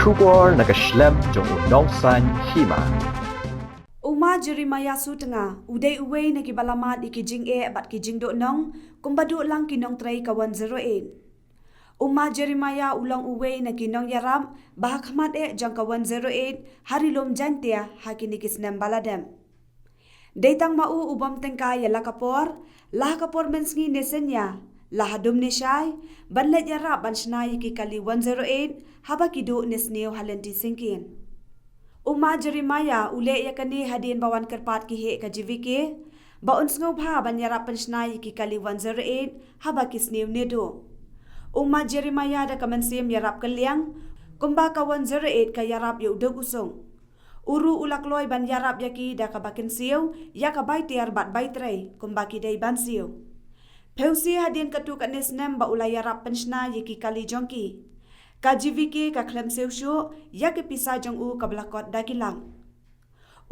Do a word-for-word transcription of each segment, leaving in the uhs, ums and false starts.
Khubor na ka shlem jong u nongsan hima. U Ma Jeremiah Sutnga u dei uwei na ki ba la mad ïa ki jingeh bad ki jingduhnong kumba duh lang ki nongtrei ka one zero eight. U Ma Jeremiah u long uwei na ki nongïarap ba ha khmat eh jong ka one zero eight ha Ri Lum Jaiñtia ha kine ki snem ba la dep. Dei tang ma u u bym tyngkai ïa la ka por, la ha ka por mynsngi ne synñia, la hadum ne shai, ban leit ïarap ban shna ïa ki kali one zero eight haba ki duh ne sniew ha lynti syngkien. U Ma Jeremiah u leh ïa kane hadien ba wan kyrpad ki heh ka J V K ba un sngewbha ban ïarap pynshna ïa ki kali one zero eight haba ki sniew ne duh. U Ma Jeremiah da ka mynsiem ïarap kylliang, kumba ka one zero eight ka ïarap ïa u duk u suk. U ruh u la kloi ban ïarap ïa ki da kaba kynsiew ïa ka bai tiar bad bai trei kumba ki dei ban siew. Phewse hadien katto katne snem ba u la ïarap pynshna ïa ki kali jong ki, ka J V K ka khlem siew shuh ïa ki pisa jong u kaba la kot da ki lak.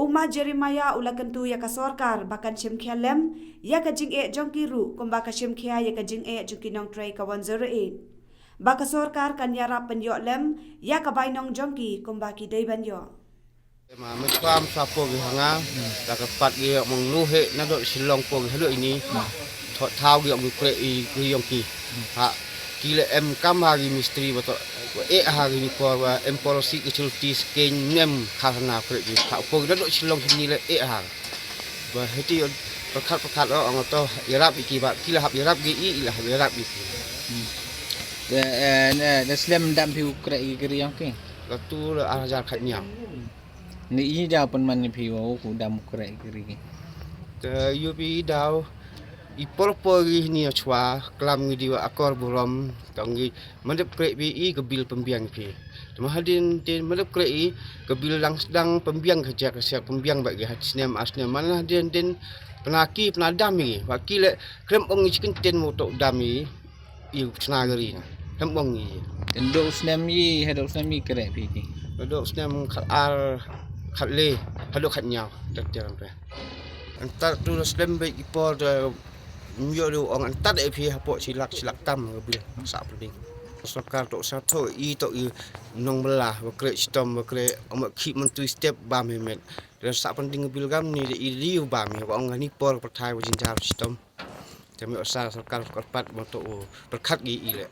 U Ma Jeremiah u la kyntu ïa ka sorkar ba kan shim khia lem ïa ka jingeh jong ki ruh kumba ka shim khia ïa ka jingeh jong ki nongtrei ka one zero eight, ba ka sorkar kan ïarap pynïoh lem ïa ka bainong jong ki kumba ki dei ban ïoh. Ma, mynta mynshwa por ki ha nga, la kyrpad ki ong mong noh heh naduh Shillong por ki haduh ine. Thoh thaw ki ong ki kreh ïa ki ri jong ki. Ha, ki la em kam ha ki mistri ba thoh, eh, ha kine ki por ba em policy ki chulti skein nem khar na kreh ki. Ha, por ki naduh Shillong kine la eh ha. Ba hiti pyrkhat pyrkhat ong ong to ïarap ïa ki ba ki la hap ïarap ki i, i la hap ïarap ïa ki. Te, eh, ne, ne slem dam phi u kreh ïa ki ri jong ki? Latu la ar hajar khatñiaw. Ni i daw pynman ni phi wa u ku dam u kreh ïa ki ri ki. Te ïoh phi i daw i por por ki ni chwa klam ngi di wa akor burom tang ngi mandep kreh phi i ka bil pynbiang phi. Te ma hadien dien mandep kreh i ka bil dang sdang pynbiang ka jak ka siak pynbiang ba ki ha snem ar snem ma hadien dien pynaki pynadam i wa ki le khlem ong i chicken ten mo to dam i. Ïa u pynshna ka ri na. Hem bong ïa. Haduh snem ïa, haduh snem ïa kreh phi ki. Haduh snem khat ar, khat le, haduh khatñiaw, dak tiar pe. Antar tu la slem beit ki por da, ym ïoh ruh ong antar e phi hapoh shi lak, shi lak tam ka bil, sah pynding. Sorkar to sa to i to i nong bela, ba kreh shitom, ba kreh, ong ba khih myntu step bam hi met. Da sah pynding ka bil gam ni da i riu bam hi, ba ong hani por pyrthai ba jynjar shitom. Te me usa sorkar kyrpad mo to u pyrkhat ki i le.